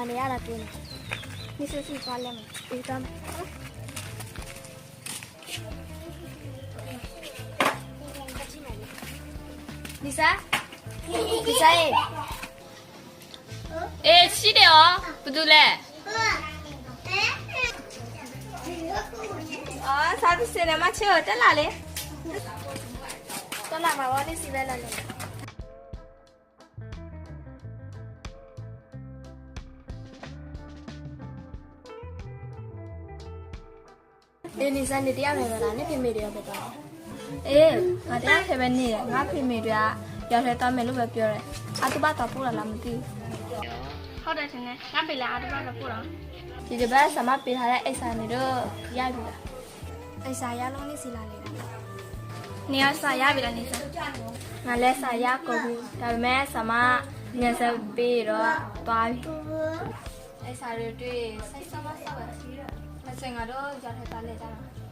မ့ၢ်အါလီၤက့ၤန့ၣ်, မ့ၢ်စ့ၢ်ကီးလဲၣ်မး, အံၤတၢ်မး, လံၤစၢ်, လံၤစၢ်အံၤ, အ့ၣ် ဆံးဒ့ၣ်အီၤ, ပဒုးလဲၣ်, အီ စးတစဲးန့ၣ် မၤဆၢအီၤ တလၢ်လံ, တလၢ်မးဝဲန့ၣ်စံးဝဲလၢ်လံ. အ့ၣ် နံၣ်စၢ်န့ၣ် တယၢ်ဖဲဝဲဒၣ် နဖံးမ့ၢ်ဒုးအီၤဖဲတီ, အ့ၣ် ငါတယၢ်ဖဲဝဲန့ၣ် ငါဖံးမ့ၢ်ဒုးဧါ, ယီၤထွဲတီမဲာ်လိၣ်ဝဲပျီရဲၣ်, အါတူၢ်ဘၣ်တီၤပိၢ်လီၤလၢမသံၣ်, ဟီၣ်ဒီးန့ၣ် ငါဖံးလဲၣ်အါတူၢ်ဘၣ်တီၤပိၢ်လီၤ, ယတဘၣ်စးမါပ့ၤထီၣ်လၢ အ့ၣ် စးန့ၣ်ဒီး ယၢ်ဘံလီၤ, အ့ၣ် စးယၢ်လီၤန့ၣ်စံးလီၤလဲၣ်, န့ၣ်အီၤစးယၢ်ဘံလီၤန့ၣ်စး, နလဲၤစးယၢ်ကိးဘံ, တၢ်မ့ၢ်စးမါ ညါစၢ်ပ့ၤဒီး တွါဘံ အ့ၣ် စးရ့ဒုး ဆၢဆၢဘၣ်ဆၢဝဲ, မ့ၢ်စ့ၢ်ကီးဒီး ယီၤထွဲတီလဲၤတၢ်လီၤ,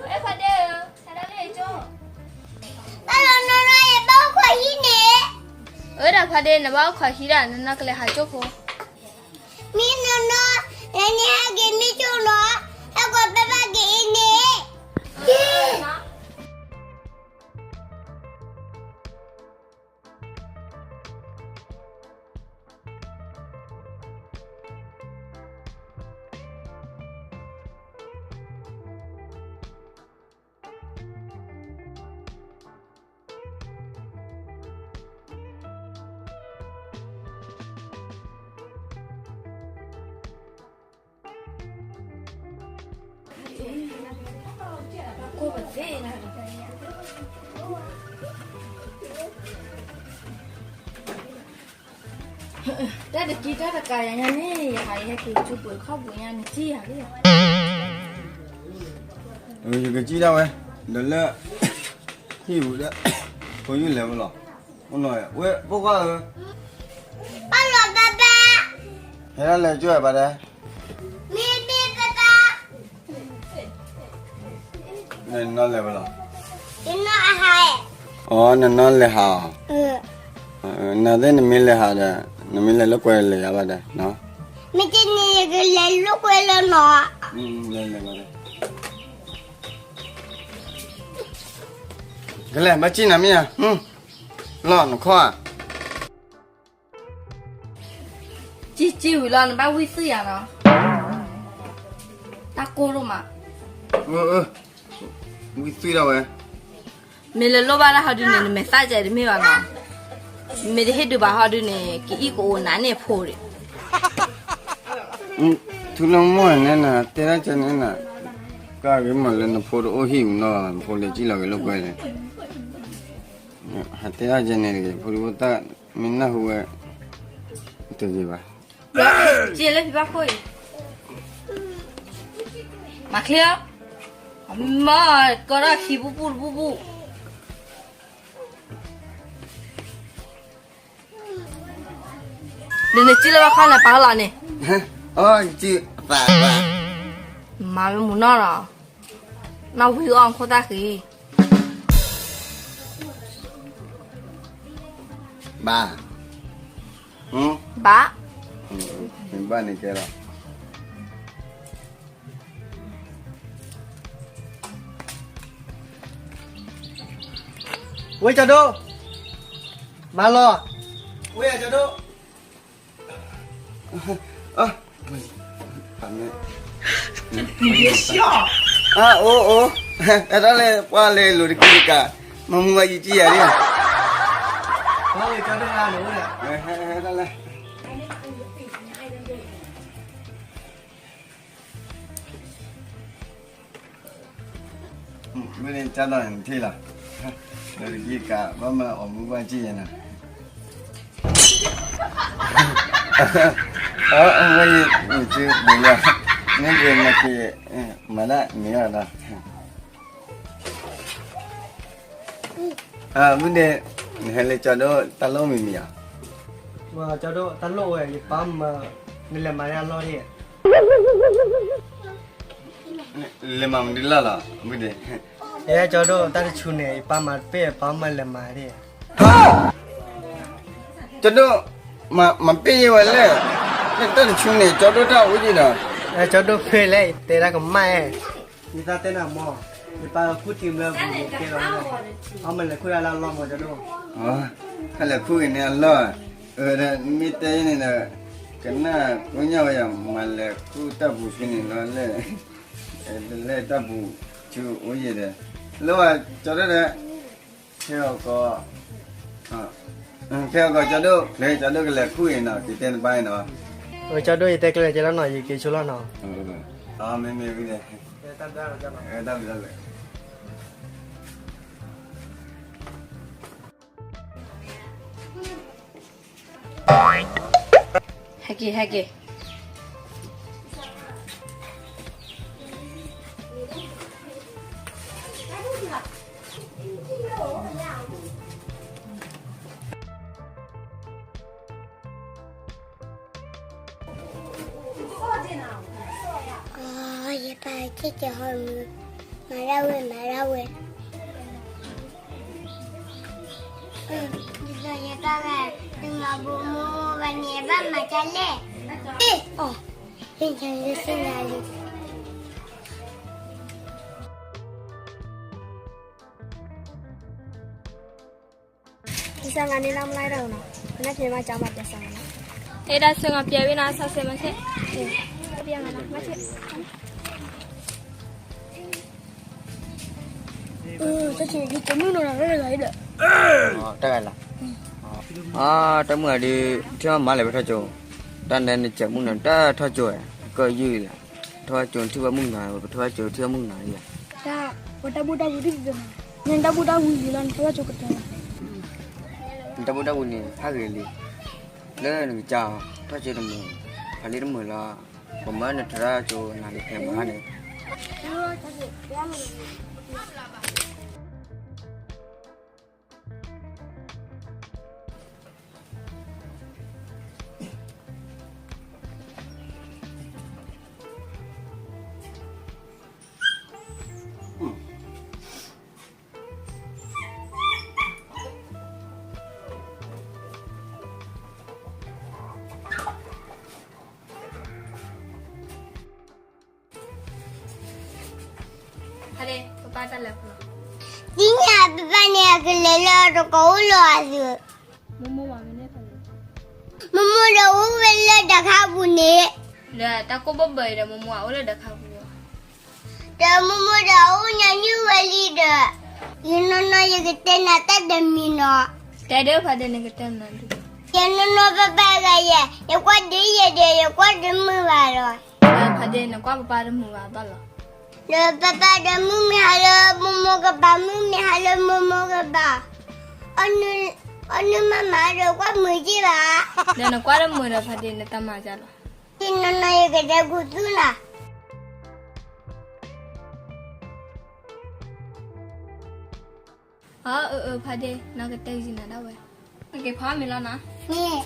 အ့ၣ် ဖါဒ့ဧၢ, ဟဲဒၣ်လၢအကၠိ, ဘၣ်လီၤနီၢ်နီၢ် ယဘၣ်အိၣ်ခိးဟံၣ်န့ၣ်, အၢ ဒီးဖါဒ့ နဘၣ်အိၣ်ခိးဟံၣ်ဒၣ် နနီၢ်ကလဲၤဟးကၠိဖိ, မ့ၢ်နီၢ်နီၢ်, နဟဲက့ၤမ့ၢ်ကၠိနီၤ, ဟဲကီးဘၣ်ဘၣ်က့ၤအံၤန့ၣ် တၢ်တကံတၢ်တကးယၤညါန့ၣ် ယဟးယဟဲက့ၤကၠူပှဲၤခီၣ်ပှဲၤညါန့ၣ် ကံယၤလံ, ယကကံဒၣ်ဝဲ, ဒီးလၢ ဟံၣ်ပူၤဒီး ဖိယုၢ်လဲၤဝဲလီၤ, အိၣ်နီၤဝဲ ဖိခွါဧၢ, ဘၣ်လီၤဘၣ်ဘၣ်, ဟဲဒၣ်လဲၤကၠိဘၣ်ဒီး မ့ၢ်မ့ၢ်ပပၢ်, နနီၢ်လဲၤဝဲလီၤ, နနီၢ်အဟး, အိ နနီၢ်လဲၤဟးအီၤ, နသ့ၣ်နမ့ၢ်လဲၤဟးဒီး နမ့ၢ်လဲၤလိာ်ကွဲလဲၤယၤဘၣ်ဒီး, မ့ၢ်ကန့ၣ်ယကလဲၤလိာ်ကွဲလၢနီၤ, လဲၤလဲၤဘၣ်ဒီး, ကလဲၤဘၣ်ကံနၤမ့ၢ်ဧါ, လီၤနခီဧါ ကံကံဝံၤလီၤ နဘၣ်ဝံၣ်သုယၤနီၤ, တၢ်ကိၢ်ဒိၣ်မး, ဝံၣ်သုဒၣ်ဝဲ, မ့ၢ်လဲၤလိၣ်ဘၣ်တၢ်ဟီဒုန့ၣ် နမဲာ်သၣ်ကဲတမ့ၢ်ဘၣ်နီၤ, မ့ၢ်တဟ့ၣ်ဒုးဘၣ်ဟီဒုန့ၣ် ကအံၣ်ကအိၣ်နၤန့ၣ်အဖိဒံး, ထူလၢမိၢ်န့ၣ်နၤ တဲဒၣ်ကဲန့ၣ်နၤ, ကၢ်ဂ့ၤမးလၢနဖိတအိၣ်ဟံၣ်မနီၤ နဖိလဲၤကံလီၤဂ့ၤလိာ်ကွဲလဲၣ်, ဟးတဲဒၣ်ကဲန့ၣ်တဂ့ၤ ဖိဒံဖိသၣ် မ့ၢ်နၢ်ဟူဝဲ တဂ့ၤဘၣ်, က့လၢဖံဘၣ်ခိၣ်အံၤ, မၤချ့လီၤ, မၤကီဒီးခံပူပူတပူပူ, ဒ်နကံလၢဘၣ်ခီနၤပာ်လီၤန့ၣ်, မၤဝဲမုၢ်နီၢ်လီၤ, နီၢ်ဝံၤအီၣ်ခိၣ်သၣ်ဃံ ဘၣ်, ဘၣ်, ဘၣ်န့ၣ်ကဲလီၤ, ဝဲကၠီဒိၣ်, မၤလီၤ, ဝဲကၠီဒိၣ်, အိၣ်အိၣ်, အဲၣ်ဒိးလဲၤပှၤလဲၤလိာ်တကံတကး, မ့ၢ်မူဝဲယကံယၤလံ, ဝဲကၠီဒိၣ်လၢအလိာ်ဝဲဒၣ်, အဲၣ်ဒိးလဲၤ မ့ၢ်န့ၣ်ကၢ်ဒီးနထံၣ်လီၤ, လၢတကံကး ဘၣ်မၤအီၣ်မူဘၣ်ကံယဲနၤ, အဝဲယစုပူၤလီၤ, မ့ၢ်က့ၤနက့ၤ မၤဒၣ်န့ၣ်လီၤ, မ့ၢ်န့ၣ် နဟဲလၢကၠီဒိၣ်တၢ်လိၣ်မံၤမံၤဧါ, ကၠီဒိၣ်တၢ်လိၣ်ဝဲ ယပၢ်မၤ, နလဲၤမၤယါလီၢ်ဒၣ် လဲၤမၤမနုၤလီၢ်လီၤ, မုၢ်ဒ့, ယဲကၠီဒိၣ်တၢ်တဆူန့ၣ် ယပၢ်မၤတပ့ၢ် ပၢ်မၤလဲၤမၤဒၣ်, ကၠီဒိၣ်, မၤပ့ၢ်ယဲဝဲလဲၣ်, လၢတၢ်တဆူန့ၣ် ကၠီဒိၣ်တၢ်အိၣ်ယံၤဒီး, ကၠီဒိၣ်ဖဲလဲၣ် တဲဒၣ်ကမၣ်, ယသးတဲနၤမ့ၢ်, ယပၢ်ခိၣ်ထံဘျၢပူၤန့ၣ်တဲလီၤ, အမ့ၢ်လဲၤခိၣ်ဒၣ်လၢအလီၢ်မ့ၢ်ကၠီဒိၣ်, တၢ်လဲၤခိၣ်ဂ့ၤန့ၢ်အလီၢ်, အဝဲဒၣ်မ့ၢ်တဲယဲန့ၣ်ဒီး, ကနၣ်ကိညၣ်ဝဲယၤ မၤလဲၤခိၣ်တၢ်ပူၤဆူန့ၣ်လီၤလဲၣ်, လၢတၢ်ပူၤဆူအိၣ်ယဲဒီး, လၢဝဲကၠီဒိၣ်ဒီး, ခဲအီၤကီး, ခဲအီၤကီးကၠီဒိၣ် ချ့ကၠီဒိၣ်ကလဲၤခိၣ်အံၤနီၤ က့ၤတဲနပၢ်အံၤနီၤ, ကၠီဒိၣ်ယတဲကျဲကဲလီၤနီၤ ယက့ၤဆိလီၤနီၤ, မ့မ့ၢ်ဝံၤန့ၣ်, တၢ်ဘျုးလၢ ဟဲက့ၤ ဟဲက့ၤ, ယပၢ်က့ၤကဲဟီမုၢ်, မၤဒၣ်ဝဲ မၤဒၣ်ဝဲ, ဒ်သိးယတၢ်ဂၤ တမၤဘူးမူဘၣ်န့ၣ် ဘၣ်မၤဒ်လဲၣ်, အီၣ်, ဟ့ၣ်ညါလၢစ့ၢ်ညါလံ, ဒီးဆၢဂၤန့ၣ် နမၤလၢဒၣ်နီၤ, နက့ၤမၤကၢမၤပျဲစၢ်နီၤ, အဲၣ်ဒၣ်ဆၢဂၤပျဲဝံၤနီၤ ဆၢဆၢမၤဆ့, ပျဲမၤနီၤ မၤဆ့, တၢ်မုၢ်ဂၤဒီး, တၢ်မုၢ်ဂၤဒီး ထံၣ်မၤလဲၣ်ပထီၣ်ကၠိ, တၢ်နဲနစဲးမုၢ်နီၤ တၢ်ထီၣ်ကၠိ, ကယုၢ်လီၤ, ထီၣ်ကၠိထံၣ်ဝဲမုၢ်နီၤ, ပထီၣ်ကၠိထံၣ်ဝဲမုၢ်နီၤလီၤ, တၢ်, ပတၢ်ဘူၣ်တၢ်ဝံၤဒ်သိးနီၤ, နတၢ်ဘူၣ်တၢ်ဝံၤလီၤ နထီၣ်ကၠိကတၢၢ်လီၤ, နတၢ်ဘူၣ်တၢ်ဝံၤန့ၣ် ဟးဂ့ၤလံ, လၢနကစၢ်ထီၣ်ကၠိတမုာ်, ဖးလံတမုာ်လီၤ, ပမၢနထီၣ်ကၠိနၤလံဖဲမုၢ်ဟါန့ၣ် ဒ်န့ၣ် ပပၢ်န့ၣ် အကလဲၤလၢတကိးအိၣ်လီၤအသုး, မိၢ်မိၢ်ဒီးအိၣ်ဝဲလၢဒၢးခါပူၤန့ၣ်, ဒီးတၢ်ကိၢ်ဘၢၣ်ဘၢၣ်အံၤဒီး မိၢ်မိၢ်အအိၣ်လၢဒၢးခါပူၤလီၤ, ဒီးမိၢ်မိၢ်ဒီးအိၣ်ညါနုၢ်ဝဲလံဒီး, ယနီၢ်နီၢ်ယကတဲနၤတၢ်တမံၤနီၤ, တဲဒၣ်ဖါဒဲးနကတဲနၤဒုး, ယနီၢ်နီၢ်ပပၢ်ဂၤယဲ, ယကွၢ်ဒ်ယဲဒီး ယကွၢ်တမုာ်ဘၣ်လီၤ, ဖါဒဲးနကွၢ်ပပၢ်တမုာ်ဘၣ်ဘၣ်လီၤ, ဒီးပပၢ်ဒီးမုၢ်မ့ၢ်ဟါလၢမိၢ်မိၢ်ကပၤ မုၢ်မ့ၢ်ဟါလၢမိၢ်မိၢ်ကပၤ, အီၣ်နုၢ်မးမးဒီးကွၢ်မုာ်က့ၢ်ဘၣ်, ဒီးနကွၢ်တမုာ်ဒီးဖါဒဲးနတၢ်မၤကလီၤ, ယနီၢ်နီၢ်ယကတဲကူသူၣ်နၤ အၢ အၢ ဖါဒဲး နကတဲကံနၤဒၣ်ဝဲ, က့ၤဖီမ့ၤလီၤနၤ, မ့ၢ်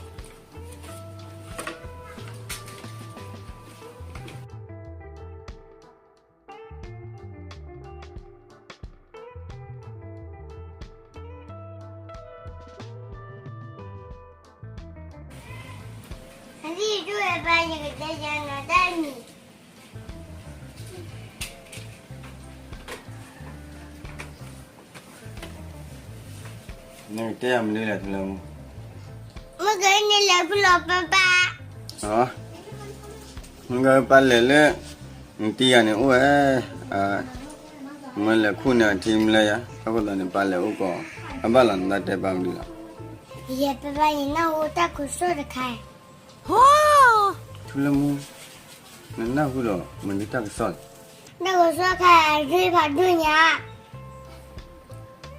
အသ့ၣ်ဒိၣ်ဝဲပၢ် ယကတဲယၤနၤတၢ်မံၤ, နကတဲယၤမနုၤလဲၣ် ထူလၢမူ, မ့ၢ်ကဲန့ၣ်လဲၤဖုလီၤပၢ်ပၢ်, မ့ၢ်ကဲပၢ်လဲၤလၢ နတံၤယၤန့ၣ်အိၣ်ဝဲ, မ့ၢ်လဲၤခူၣ်န့ၢ်အထံမလဲၢ်ယၤ အဃိသတးန့ၣ် ပၢ်လဲၤအိၣ်ကီး, အဘၣ်လီၤနတၢ်တဲပၢ်မနုၤလီၤ, ယဲပၢ်ပၢ် ယနၢ်ဟူတၢ်ကစီၣ်တခါ ထူလၢမူ, နနၢ်ဟူဒီးမနုၤတၢ်ကစီၣ်လဲၣ်, တၢ်ကစီၣ်ခါအဂ့ၢ်ဖးဒိၣ်ညါ,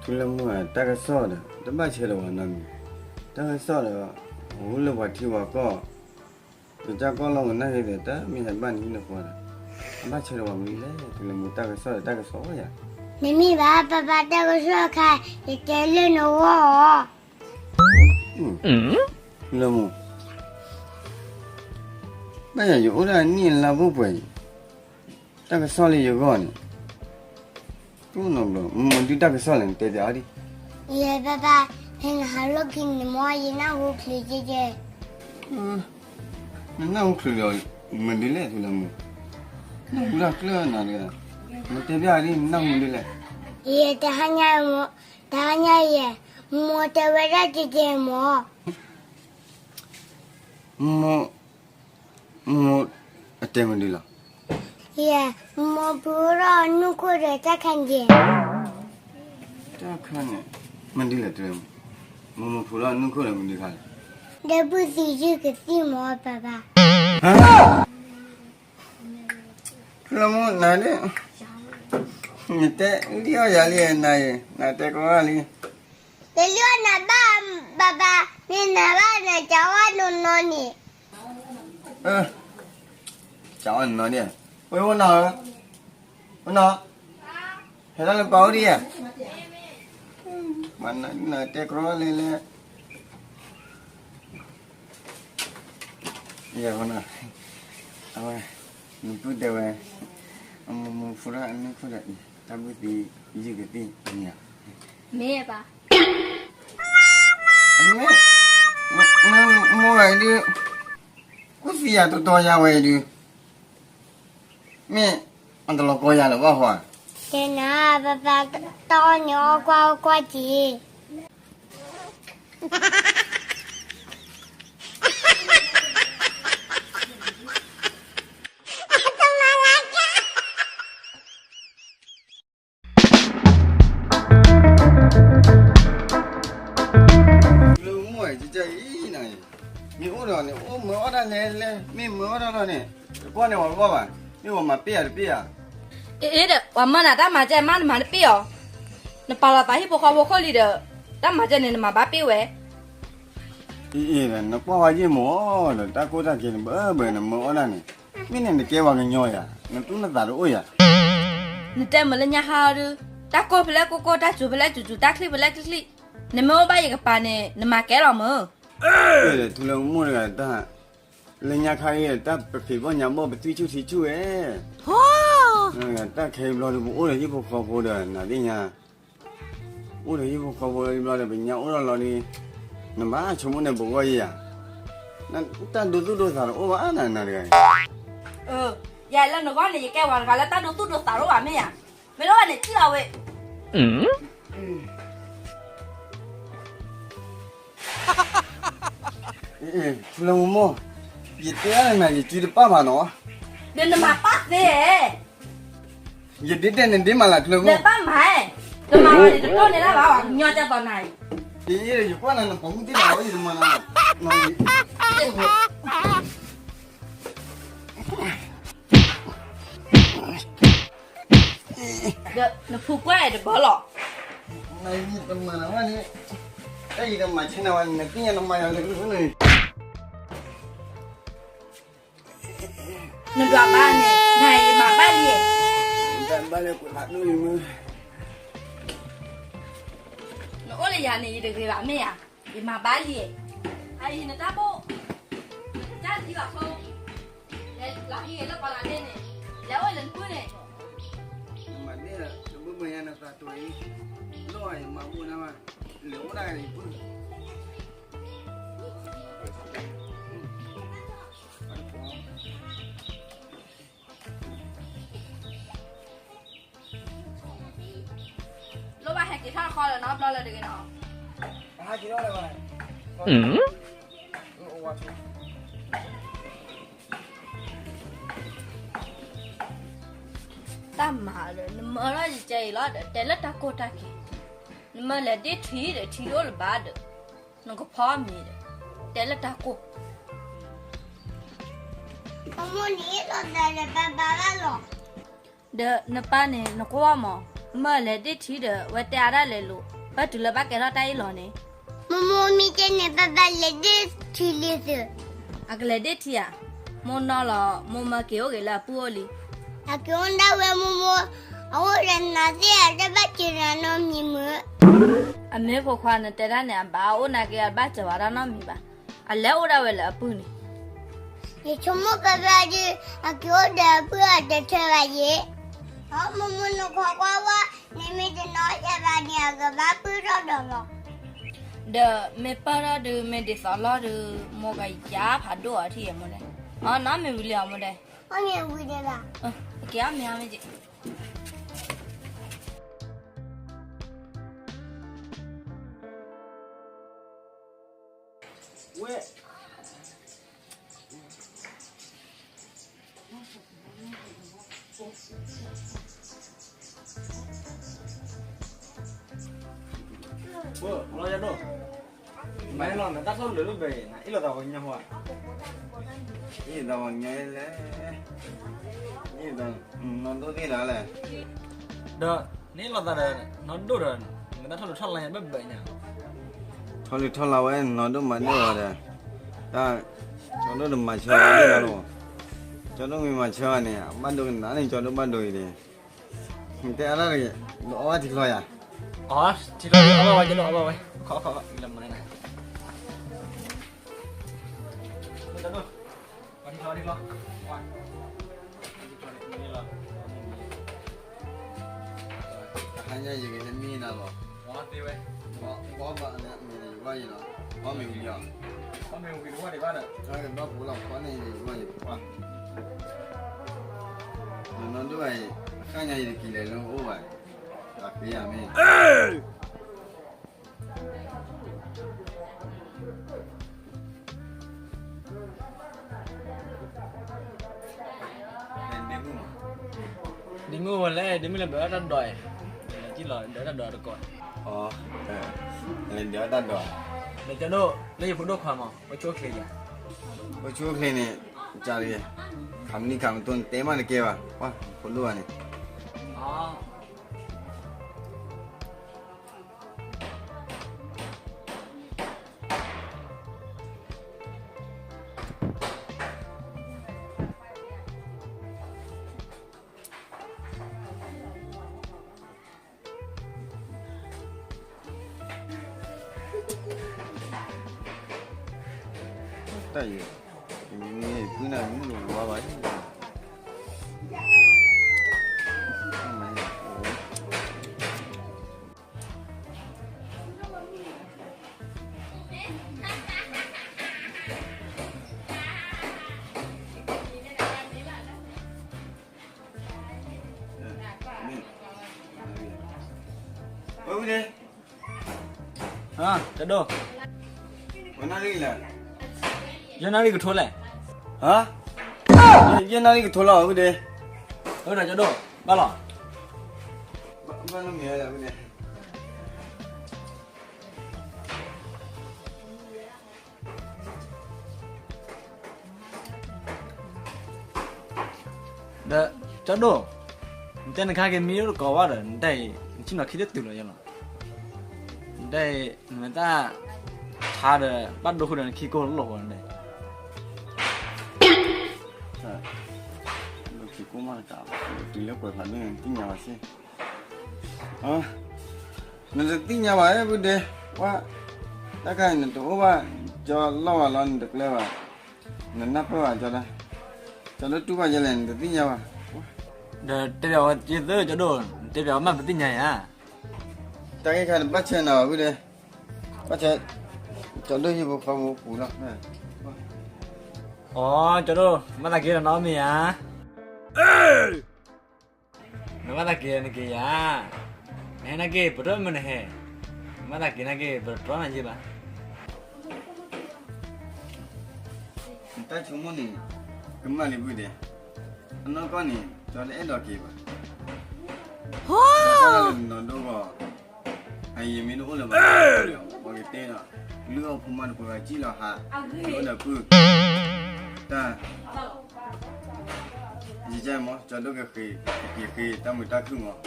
ထူလၢမူဧၢ တၢ်ကစီၣ်ဒီး တဘၣ်ဆဲးလီၤဝဲနီတမံၤ, တၢ်ကစီၣ်ဒီး အိၣ်လၢပှၤထံပှၤကီၢ်, ပကၢ်ကီၢ်လီၤ ကနၣ်ဟ့ဒီး တၢ်မ့ၢ်ဟဲဘၣ်နဟံၣ်နဃီဒီး, အဘၣ်ဆဲးလီၤဝဲမနုၤလဲၣ် ထူလၢမူ တၢ်ကစီၣ်ဒီးတၢ်ကစီၣ်ယၤ, နမ့ၢ်ဘၣ်ပၢ်ပၢ် တၢ်ကစီၣ်ခါ ယတဲလၢနဂီၢ်အီၤ လၢမူ, ဘၣ်ယၤယအိၣ်ဒၣ်နံၣ်လါဘိပှဲၤအံၤ, တၢ်ကစီၣ်လၢယဂီၢ်န့ၣ်, မ့ၢ်ဒုးတၢ်ကစီၣ်လဲၣ် နတဲတဲအီၤဒံး, ယဲပၢ်ပၢ်, ဖဲနဟးလိာ်ခံန့ၣ်မ့ၢ် ယနၢ်ဟူချုးကဲကဲ, နနၢ်ဟူချုးဒီးမနုၤလဲၣ် ထူလၢမူ, နၢ်ဟူတၢ်ကျၢၢ်နၤတဂၤ, နတဲဘၣ်လံ နနၢ်ဟူမနုၤလဲၣ်. ယဲ တဟါညါ, တဟါညါယဲ, မိၢ်တဲဝဲဒၣ်ကကဲမၢ်, မိၢ်, မိၢ်အတဲမနုၤလီၤ. ယဲ, မိၢ်ဖူထီၣ်နူၢ်ခိၣ်ဒီးတၢ်ခါန့ၣ်, တၢ်ခါန့ၣ်, မနုၤလဲၣ်တဲ, မိၢ်, မိၢ်ဖူထီၣ်နူၢ်ခိၣ်ဒီးမနုၤခါလဲၣ်. ဒီပုၢ်သံယုၢ်ကသံၣ်မၢ် ပၢ်ပၢ်. လၢမူနၤဒ်, နတဲလံအီၣ်ယၤလံနၤအံၤ, နတဲကီလံ. တလၢနဘၣ်, ပၢ်ပၢ်, မ့ၢ်နဘၣ်နကၠီအီၣ်နီၢ်နီၢ်န့ၣ်. ကၠီအီၣ်နီၢ်နီၢ်ဒ်, ဝဲအိၣ်နီၢ်ဧၢ, အိၣ်နီၢ်, ဟဲဒၣ်လၢပၢ်အိၣ်ဒ်ဧါ. မၤနၤတဲကီလံလဲၣ်. ယဲၢ်, အဝဲ, နပုၢ်တဲဝဲ, အမိၢ်မိၢ်ဖူထီၣ်အနူၢ်ခိၣ်ဒီးအံၤ, တၢ်ပုၢ်သံယုၢ်ကသံၣ်န့ၣ်ဧါ. မ့ၢ်ဘၣ်, မ့ၢ်, မိၢ်ဝဲဒုး, ကူၣ်သံယၤတတီၤယၤဝဲဒုး, မ့ၢ်အတလီၤကီယၤလၢၤဘၣ်ဟီဧါ. တဲနၤ, ပၢ်ပၢ်, တၢ်အီၣ်န့ၣ်အီၣ်ကွၢ်အီၣ်ကွၢ်က့ၤ. လၢမိၢ်အံၤ ကကဲအံၤနၤအံၤ, မ့ၢ်အိၣ်ဒီးန့ၣ် အိၣ်မၢအီၣ်တၢ်လဲၤလဲၤ, မ့ၢ်မၢအီၣ်တၢ်လီၤန့ၣ်, တကွၢ်န့ၢ်ဝဲတဘၣ်ဘၣ်, မ့ၢ်ဝဲမၤပ့ၢ်ယၤတပ့ၢ်ဧါ. အ့ၣ်ဒီး ပှၤမၢနၤတၢ်မၤကဲမး နမၤတပ့ၢ်အီၤ, နပာ်လီၤသးဟံၣ်ဖိဃီဖိခိၣ်လံဒီး, တၢ်မၤကဲန့ၣ် နမၤဘၣ်ပ့ၢ်ဝဲ. အ့ၣ်အ့ၣ်ဒီး နကွၢ်ဝဲယ့ၢ်မၢ်ဒီး တၢ်ကိၢ်တၢ်ဂီၤန့ၣ် ဘၣ်ဘၣ်နမၢအီၣ်ဒၣ်န့ၣ်, မ့ၢ်န့ၣ်နကဲပှၤကညီယၤ, နသူၣ်နသးတအိၣ်ယၤ. နတဲမုာ်လၢညါဟါအီၤဒုး, တၢ်ကိၢ်ဖဲလဲၣ်ကိၢ်ကိၢ်, တၢ်စူၤဖဲလဲၣ်စူၤစူၤ, တၢ်ချံၣ်ဖဲလဲၣ်ချံၣ်ချံၣ်, နမ့ၢ်အိၣ်ဘၣ်ယကပၤန့ၣ် နမၤကဲလီၤမုၢ်. ထူလၢမိၢ်တဂၤတၢ်, လၢညါခါအံၤ တၢ်ပဖံးဘီၣ်ညါဘီၣ် ပသွံၣ်ဆူၣ်ထံဆူၣ်ဝဲ, တၢ်ခဲအံၤဘျီဒီး ပအိၣ်ဒီးဟံၣ်ဖိဃီဖိဒီး နသ့ၣ်ညါ, အိၣ်ဒီးဟံၣ်ဖိဃီဖိဘျီဒီး ပညါအိၣ်ထီၣ်လီၤဒီး, နဘၣ်ဆိကမိၣ်န့ၣ် ပဂီၢ်ယၤ, တၢ်ဒိသူၣ်ဒိသးတအိၣ်ဘၣ်နၤတဂၤအံၤ. ယၤလၢနဂီၢ်န့ၣ် ယကဲဝဲတဂၤလၢတၢ်ဒိသူၣ်ဒိသးတအိၣ်ဘၣ်မ့ၢ်ဧါ, မ့ၢ်လၢဘၣ်န့ၣ် ထံၣ်လီၤဝဲ. ထူလၢမိၢ်, ယတဲနၤ ယစုတပၢ်ဘၣ်နီၤ, ဒီးနမၤပၢ်သ့, ယဒ်တဲနဒ်မၤလၢထူလၢမိၢ်, နဘၣ်မၤ, တမၤဝဲန့ၣ် တတိၢ်န့ၢ်ဒၣ်ဘၣ် ပှၤကညီကၢ်သိးနၤအံၤ, ယကွၢ်နၤ နပိာ်မုၣ်သ့ၣ်တဖၣ် ယတမၤနၤ, ဒီးနဖူကွၢ်အဲၣ်တဘၣ်လီၤ, နတမၤနၤဝဲန့ၣ်, တၢ်ယတမၤဆဲးနၤဝဲန့ၣ် နသ့ၣ်ညါနမၤယၤလၢ နဒွးဘၣ်န့ၣ် နယမၤဘၣ်လံ, ဘၣ်လၢကွဲးဖးဒိၣ်လံမုၢ်, နအိၣ်လၢယၤန့ၣ် ယတဂ့ၤဘၣ်မ့ၢ်ဧါ, ယမၤဘၣ်လံ, အအံၤနတၢ်ဘိၣ်, တၢ်ထံဘၣ်ဖိ, လၢဟံၣ်လၢပှၤလၢဒ့န့ၣ်, လဲၤအိၣ်လၢနပုၢ်န့ၣ်, နမၤန့ၢ်လၢဘၣ်ဘၣ်ညါနသးတိၤအံၤ, လီၤယမၤဘိၣ်နၤမး, လဲၤအိၣ်ဒၣ်ယပုၢ် လိၣ်ဘၣ်ဟဲက့ၤထီၣ်ဃီလၢနီတဘျီလၢတဂ့ၤနီၤ, တၢ်မၤဒီး နမၢလီၤယကဲအံၤလီၤဒီး တဲလၢတၢ်ကိၢ်တၢ်ဂီၤ, နမၢလဲၤဒ့ထံဒီး ထံတအိၣ်လၢၤဘၣ်ဒီး, နကဖီမ့ၤဒီး, တဲလၢတၢ်ကိၢ် မိၢ်မိၢ်န့ၣ် လီၤသးဒီးပၢ်ပၢ်ဘၣ်လီၤ, ဒီးနပၢ်န့ၣ် နကွၢ်မး, မၢလဲၤဒ့ထံဒီး ဝဲတဲအါဒၣ်လဲာ်လိၤ, ဘၣ်တုၤလၢဘၣ်ကဲထီၣ်တၢ်အ့ၣ်လိာ်န့ၣ်, မိၢ်မိၢ်မ့ၢ်တဲန့ၣ် ပၢ်ပၢ်လဲၤဒ့ထံလံသု, အကလဲၤဒ့ထံဧါ, မိၢ်နီၢ်လီၤ, မိၢ်မၢက့ၤအိၣ်က့ၤလၢအပုၢ်အိၣ်လံ, အက့ၤအိၣ်ဒၣ်ဝဲမိၢ်မိၢ်, အအိၣ်ဒီးနၤသ့ၣ် အတဘၣ်စၢၤနၤနီတမံၤမုၢ် အမ့ၢ်ဖိခွါနတဲတၢ်န့ၣ် အဘၣ်အိၣ်နာ်က့ အဘၣ်စၢၤဝဲဒၣ်နီတမံၤဘၣ်, အလဲၤအိၣ်ဒၣ်ဝဲလၢအပုၢ်န့ၣ်, ယဆိကမိၣ်ပၢ်ပၢ်ဒုး အက့ၤအိၣ်ဒီးအပုၢ်အတထၢဘၣ်ယဲ, မိၢ်မိၢ်နခိးကွၢ်ဝဲ, နမ့ၢ်တနီၣ်ယၤဘၣ်န့ၣ် အကဘၣ်ပုၢ်ထီၣ်ဒီးလီၤ. ဒီးမ့ၢ်ပၢၢ်ထီၣ်ဒုး မ့ၢ်ဒ်သိးလီၢ်ဒုး မိၢ်ကယါဖးဒိၣ်အီၤထံၣ်အမိၢ်ဒဲး, အီ နမ့ၢ်ဝံၤလံအီၤမိၢ်ဒဲး, အီ နဝံၤဒဲးလီၤ, က့ၤအီၣ်မ့ၤအီၣ်မ့ၤက့ၤ, ဝဲ လီၤယၤဒိၣ်, မၤလီၤနတၢ်ထီၣ်လၢာ်လၢဘၢၣ်အံၤ နအ့ၣ်လိာ်သးပှၤကညီဟီဧါ, အ့ၣ်လိာ်သးပှၤကညီလဲၣ်, အ့ၣ်လိာ်သး နီၢ်ဒိၣ်သ့ၣ်လီၤလဲၣ်, ဒီးနအ့ၣ်လိာ်သးဒီး နီၢ်ဒိၣ်ဒီး နတၢ်ထီၣ်လၢာ်ထီၣ်လီၤယၤဘၢၣ်ဘၢၣ်ညါ, ထီၣ်လၢာ်ထီၣ်လီၤဝဲ နီၢ်ဒိၣ်မၤဒိၣ်အီၤဒီး, တၢ် ကၠီဒိၣ်တမၤဆၢအီၤလီၤ, ကၠီဒိၣ်မ့ၢ်မၤဆၢအီၤန့ၣ် အဘၣ်ဒိကနၣ်န့ၣ် ကၠီဒိၣ်ဘၣ်ဒိအံၤန့ၣ်, တဲအါဒၣ်တဂ့ၤ, ဒီးအီၣ်ဘၣ်ထံချီယၤ, အီ ထံချီအီၣ်ဘၣ်ဝဲ ကၠီဒိၣ်အီၣ်ဘၣ်ဝဲ, ခီခီခီ လၢမနုၤလဲၣ် ကၠီဒိၣ်, အီထံချီအီထံချီ, တဟါညါယကဟဲမံနၤလီၤ, အီသ့ဝဲ, အီဘၣ်န့ၣ် မ့ၢ်ယဂီၢ်ယံၤလီၤ, အီမ့ၢ်ဝံၤလီၤ, အီမ့ၢ်ဝံၤတဝီဒံးဘၣ်ဒီး, တၢ်ကဘၣ်ပူၤလီၤခီန့ၣ်ယဂီၢ်ယံၤပှၢ်, နနီၢ်ဒိၣ်အံၤ, တဟါညါယတက့ၤလဲၤလၢအအိၣ်ဘၣ်, တၢ်ဖံးယၤမ့ၢ် ဒ့မုၣ်ဝဲလဲၣ်, ဒ့မုၣ်လဲၣ် ဘၣ်အီၣ်တၢ်ဒိး, လဲၤလီၤဒိးတၢ်ဒိးတကိး, လဲၤဒိးတၢ်ဒိး, ဒီးကၠီဒိၣ် လၢယဖိဒိၣ်ခွါမး အိၣ်ဆူၣ်အိၣ်ချ့ဧါ, အိၣ်ဆူၣ်အိၣ်ချ့န့ၣ်, ကၢ်လံ, ခးမနံၤခးမတိၢ်န့ၣ် တဲမးတကဲဘၣ်, ပှၤဖိဒိၣ်ဘၣ်န့ၣ် တၢ်အံၤ, မ့ၢ်ဖုနၤမ့ၢ်လိာ်ဝါဘၣ်, ဝဲဝံၤန့ၣ်, ဟါ, ကၠီဒိၣ်, ဝဲနၣ်ရံၣ်လဲၣ်, ယဲနၣ်ရံၣ်ကထိလဲၣ်, ဟါ, ယဲနၣ်ရံၣ်ကထိလီၤဝဲဒၣ်, ဝဲဒီးကၠီဒိၣ်, ဘၣ်လီၤ, ဘၣ်လီၤမ့ၢ်ဝဲဒၣ် ဒီးကၠီဒိၣ်, နတဲနခါက့ၤမံဒိၣ်တကိးဘၣ်ဒီး နတၢ်အံၤ နဆ့ၣ်နီၤခံတတုၤလီၤယဲလီၤ, နတၢ်အံၤ နမ့ၢ်တၢ်ဆါဒီး ဘၣ်ဒိဃုာ်ဒီးနခံကိၢ်လိာ်ဃီန့ၣ်, ဒိၣ်ခံကိၢ်မးတကး, တုၤလၢပှဲၤဖးဒိၣ်န့ၣ် နသ့ၣ်ညါဘၣ်စ့ၢ် နတသ့ၣ်ညါဘၣ် ပုၢ်ဒ့, ဝဲ, တၢ်ခါအံၤနတအိၣ်ဘၣ်, ကၠီလီၢ်ဘၣ်လီၤ နတကျဲဘၣ်, နနၢ်ပၢၢ်ဘၣ်ကၠီဒၣ်, ကၠီဒိၣ်တူၢ်ဘၣ်ယဲလဲၣ် နတသ့ၣ်ညါဘၣ်, ဒီးတဲဘၣ်ဝဲက့ၤသၢ ကၠီဒိၣ်, နတဲဘၣ်ဝဲမ့ၢ်ပသ့ၣ်ညါဧါ, တၢ်ဂ့ၢ်ခါန့ၣ် ဘၣ်ဆၢနၤဘၣ် ပုၢ်ဒ့, ဘၣ်ဆၢ, ကၠီဒိၣ်ဟံၣ်ဖိဃီဖိပူၤလီၤ, အီ ကၠီဒိၣ် မၤသးက့ၤဒီးနီၢ်မ့ၢ်ဧါ နဘၣ်သးက့ၤနက့ၤယၤ, နဟဲနာ်က့ၤ ပတြၢၤမ့ၢ်နဟဲ, နဘၣ်သးက့ၤနာ်က့ၤ ပတြၢၤနၤယ့ၢ်ဘၣ်, နတၢ်ဆိကမိၣ်န့ၣ် ကမၣ်လံပုၢ်ဒ့, အနီၢ်ကီၢ်န့ၣ် ကၠီတအဲၣ်ဒိးက့ၤဘၣ်, ကၠီကွၢ်လၢနနီၢ်ဒိၣ်ဂီၢ်, အယံာ်မ့ၢ်တအိၣ်လၢၤဘၣ်, ပှၤကတဲဒီး, လုၢ်အီၣ်ဖိမါတပှဲၤဘၣ် ကံၣ်လီၤဟး, အိၣ်ဒီးပုၢ်, တၢ် ယကမၢ ကၠီဒိၣ်ကဃ့, က့ၤဃ့တၢ်မုာ်တၢ်ခုၣ်မး,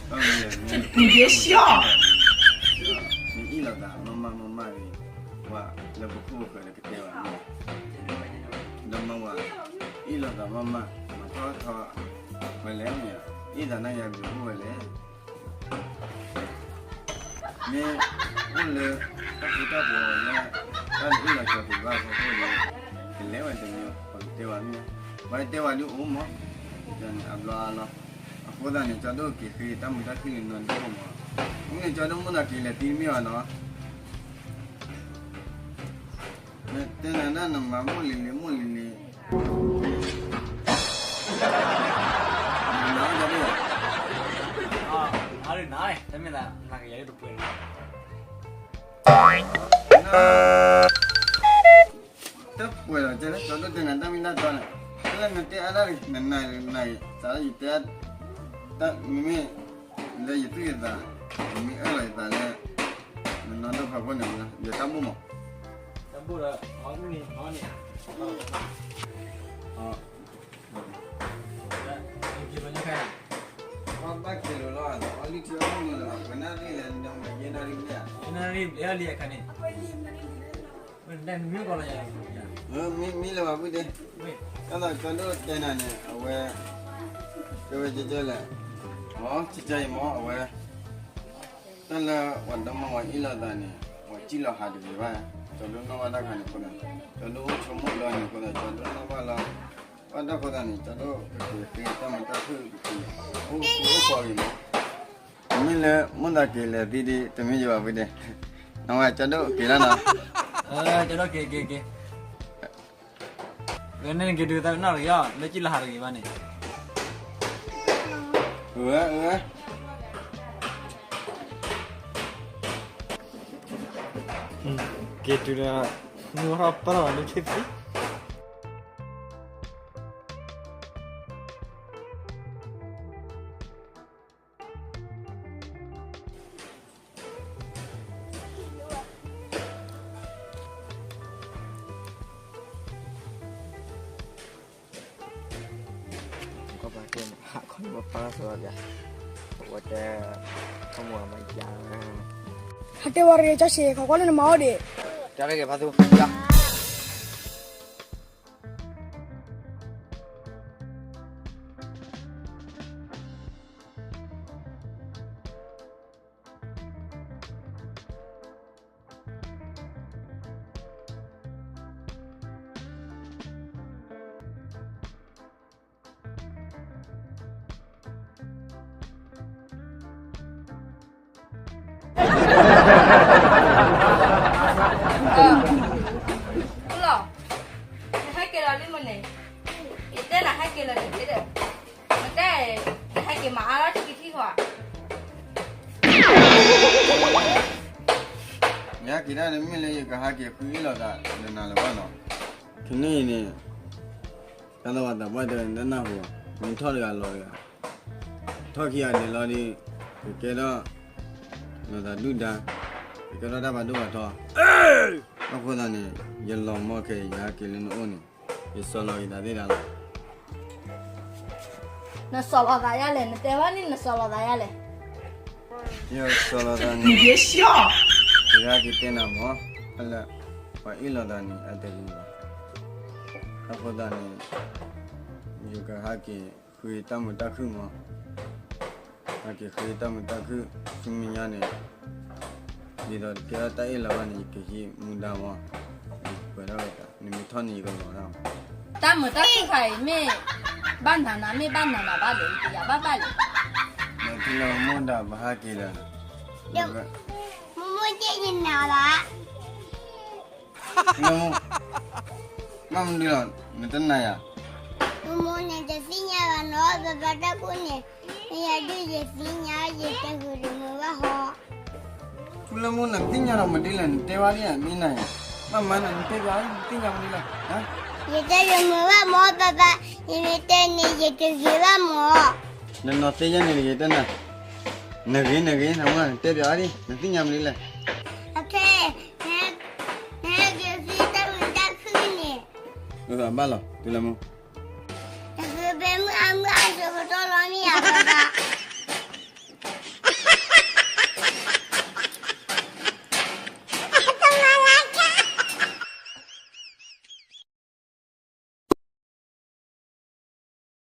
တၢ်မနုၤလဲၣ်, နအ့ၣ်လိာ်သးမးမးမးမးန့ၣ်, ပှၤလၢပခိၣ်ပဃၢၤလၢကတဲဘၣ်န့ၣ်, ဒီးမၤဝဲ, အ့ၣ်လိာ်သးမးမး, မၤထီၣ်ထီၣ်, ဝဲလဲၣ်န့ၣ်, အ့ၣ်သးနၤယၤဘျုးအိၣ်ဝဲလဲၣ် မ့ၢ်အိၣ်လၢ တၢ်ဃူတၢ်ဖိးလၢ တၢ်လၢအ့ၣ်လိာ်ကၠီက့ၤဘၣ်အဖီခိၣ်န့ၣ် ကလဲၤဝဲတမံၤ ပှၤကတဲဝဲမ့ၢ်, ပှၤတဲဝဲဒုးအိၣ်မး, န့ၣ်အဘျီအါလီၤ, အဃိသတးန့ၣ် ကၠီဒိၣ်က့ၤဃ့တၢ်မုာ်တၢ်ခုၣ်လၢနီၢ်ဒိၣ်မး, အဃိန့ၣ် ကၠီဒိၣ်မိၣ်သးက့ၤလဲၤသံမ့ၢ်ဘၣ်နီၤ တဲနၤဒၣ်နမၤမိၢ်လံၤလံၤမိၢ်လံၤလံၤ, နမၤဒ်လဲၣ်, တမ့ၢ်သးနကယၤဒ်တပှဲၤလီၤ, တပှဲၤလီၤ ကဲလၢကၠီဒိၣ်တဲနၤတၢ်မ့ၢ်တၢ်တီန့ၣ်, တလၢနတဲအါဒၣ်လံ နနၤနၤအံၤ စးထီၣ်ယတဲ, တၢ်မ့မ့ၢ် လၢယသူၣ်ယသး, မ့ၢ်အၢၣ်လီၤယသးလၢ နနီၢ်ဒိၣ်ဖးဖိန့ၣ် ယတၢ်ဘူၣ်မး, တၢ်ဘူၣ်ဒီး အီၣ်န့ၣ် အီၣ်န့ၣ်, ဘၣ်က့ၤလိာ်လီၤ အီၣ်လံထံအီၣ်မုၢ်လီၤ ပနၣ်ရံၣ်လဲၣ် နမၤယဲနၣ်ရံၣ်ဘျဲၣ်, ယဲနၣ်ရံၣ်ဘျဲၣ်အီၣ်လံအခါန့ၣ်, မ့ၢ်လၢၤဘၣ်ဖုဒ့, တၢ်သးကၠီဒိၣ်တဲနၤန့ၣ် အဝဲ တဲဝဲကၠီကၠီလဲၣ်, အီ ကၠီကၠီအံၤမ့ၢ်အဝဲ တၢ်လၢပှၤဒီမါဝၤအ့ၣ်လိာ်သးန့ၣ် ပှၤစံၣ်လီၤဟးတဂ့ၤဘၣ်, ကၠီဒိၣ်နီၣ်ဘၣ်တၢ်ခါန့ၣ်အဃိဒီး ကၠီဒိၣ်အိၣ်ဆိကမိၣ်ဒီးန့ၣ်အဃိဒီး ကၠီဒိၣ်နီၣ်ဘၣ်လီၤ, ဘၣ်တၢ်ဃိသတးန့ၣ် ကၠီဒိၣ်ကက့ၤဃ့တၢ်မုာ်တၢ်ခုၣ်ကက့ၤ အိၣ်က့ၤအိၣ်က့ၤမး, မ့ၢ်လၢမိၢ်သးက့ၤလဲၤသံဒ်တမ့ၢ်ယဘၣ်ဖုဒ့, နဝဲကၠီဒိၣ်က့ၤလီၤနီၤ, ကၠီဒိၣ်က့ၤက့ၤက့ၤ လၢန့ၣ်က့ၤဒုးသးနီၣ်တဂ့ၤအီၤ လၢကံၣ်လၢဟးတဂ့ၤဘၣ်န့ၣ်, အၢ အၢ က့ၤတုၤဒီး မုၢ်ထီၣ်ပၢၢ်လၢထံသံ ကီၢ်ပၤကဲန့ၣ် ဟးခီန့ၣ်ပပၢ်စၢၤဘၣ်, အဝဲတဲ ခီမီၤမၤယါ, ဟးကဲဝဲတဂ့ၤ ကၠီဆံး ခီကွၢ်လၢနမၤအီၣ်ဒံး, တၢ်ရဲၣ်ဂ့ၤဖးသူ ယါ. လီၤ, နဟဲက့ၤလီၤလံမ့ၢ်န့ၣ်, ယတဲနၤဟဲက့ၤလီၤတက့ၢ်ဒီး, နတဲ နဟဲက့ၤမၤအါထီၣ်ထံကထံၣ်ဃီဧါ, ယဟဲက့ၤဒၣ်န့ၣ် မ့ၢ်လၢယကဟဲက့ၤဃုအ့ၣ်လိာ်သးဒီးနၤလၢၤဘၣ်နီၤ, ခဲန့ၣ်အံၤန့ၣ် တၢ်သးဝးသးပှၢ်တဲဝဲန့ၣ် တနၢ်ဟူဘၣ်, မ့ၢ်ထီၣ်တဂၤလီၤတဂၤ, ထီၣ်ခံဂၤဒဲးလီၤဒီး ကကဲထီၣ် လိာ်သးဒုၣ်ဒါ, ကကဲထီၣ်တၢ်ဘၣ်ဒိဘၣ်ထီ, အဃိသတးန့ၣ် ယလီၤမၢ်ခဲအံၤ ယဟဲက့ၤလၢနအိၣ်န့ၣ် ယစီၤလီၤက့ၤသးသ့ဒၣ်လီၤ. နစီၤလီၤသးယါလဲၣ်, နတဲဘၣ်န့ၣ် နစီၤလီၤသးယါလဲၣ်. ယစီၤလီၤသးန့ၣ် ယဟဲက့ၤတဲနၤမး, ဖဲလၢ ပှၤအ့ၣ်လိာ်သးန့ၣ် အတဂ့ၤဘၣ်. အဃိသတးန့ၣ် ယကဟဲက့ၤဃ့တၢ်မုာ်တၢ်ခုၣ်မး, ဟဲက့ၤဃ့တၢ်မုာ်တၢ်ခုၣ် ဆူမဲာ်ညါန့ၣ် ဒ်သိးတကဲထီၣ်တၢ်အ့ၣ်လိာ်ဘၣ်န့ၣ် ယကဟံးမူဒါမး, ယပှဲၤထီၣ်ဝဲသး နမ့ၢ်ထီၣ်န့ၣ် ယကလီၤဒၣ်မး. တၢ်မုာ်တၢ်ခုၣ်ခါအံၤမ့ၢ် ဘၣ်နၤနၤ မ့ၢ်ဘၣ်နၤနၤဘၣ်ဒီး ယကယၤဘၣ်ဘၣ်လံ. ဒီးထံလၢမိၢ်ဒၣ်ပဟဲက့ၤဒီး မိၢ်မိၢ်က့ၤယနၤဘၣ်. မ့ၢ်မဒုလီၤ နတနာ်ယၤ. မိၢ်မိၢ်န့ၣ် တသ့ၣ်ညါဘၣ်နီၤ ပပၢ်တၢ်ကူၣ်န့ၣ်, မ့ၢ်ယၤဒုးယသ့ၣ်ညါ ယတဂ့ၤတမုာ်ဘၣ်ဟီ. ထူလၢမိၢ် နသ့ၣ်ညါဒီးမဒုလဲၣ် နတဲဝဲဒ်အံၤ မ့ၢ်နၤယၤ, ဘၣ်မၤနၤ နတဲပျး နသ့ၣ်ညါမဒုလဲၣ်. ယတဂ့ၤမုာ်ဘၣ်မ့ၢ် ပပၢ်, ယမ့ၢ်တဲန့ၣ် ယတဂ့ၤဘၣ်မ့ၢ်. နနီၢ်သ့ၣ်ညါန့ၣ်တဂ့ၤ တဲနၤ, နဂ့ၤ နဂ့ၤ နမ့ၢ်နတဲပျးဒ် နသ့ၣ်ညါမနုၤလဲၣ်. အခဲ, နဟဲက့ၤဃ့တၢ်မုာ်တၢ်ခုၣ်န့ၣ်. ဘၣ်လီၤ တုၤလၢမူ, တဃ့ဘဲမုၢ်အမုၢ်အါ တကတီၢ်လီၤမ့ၢ်ဧါ ပပၢ်.